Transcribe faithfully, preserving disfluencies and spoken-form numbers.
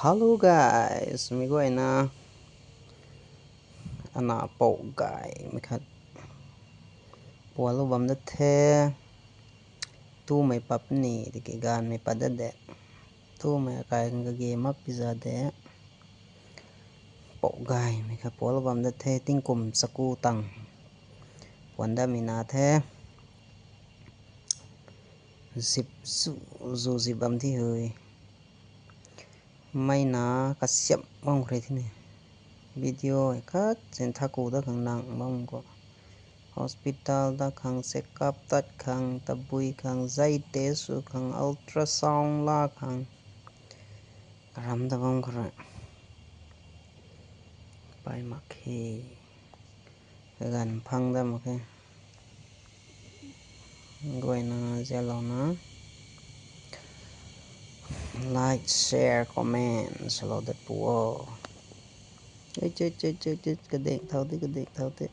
Hello guys, mi guayna ana pou gaymei khat puanclou bam da the. Tumei pat ni tiki gaanvmei pat da de. Tumei akai khang kage mak pi za de. Pou gaymei khat puanclou bam da the, tingkum chaku tang puan datmei na the. Zip zu, zu zip bam thi hui. Mei na kasiamh bam khou rui thini. Video khat sin thaku dat khang nang bam khou. Hospital dat khang, check up tat khang, tabui khang, zay test sw khang, ultrasound la khang. Karam dat bam khou rui. Pai mak khe. Kaganv phang dat mak khe. Guayna zialouna like, share, comment swlou dat pu o. Kading thau de, kading thau de.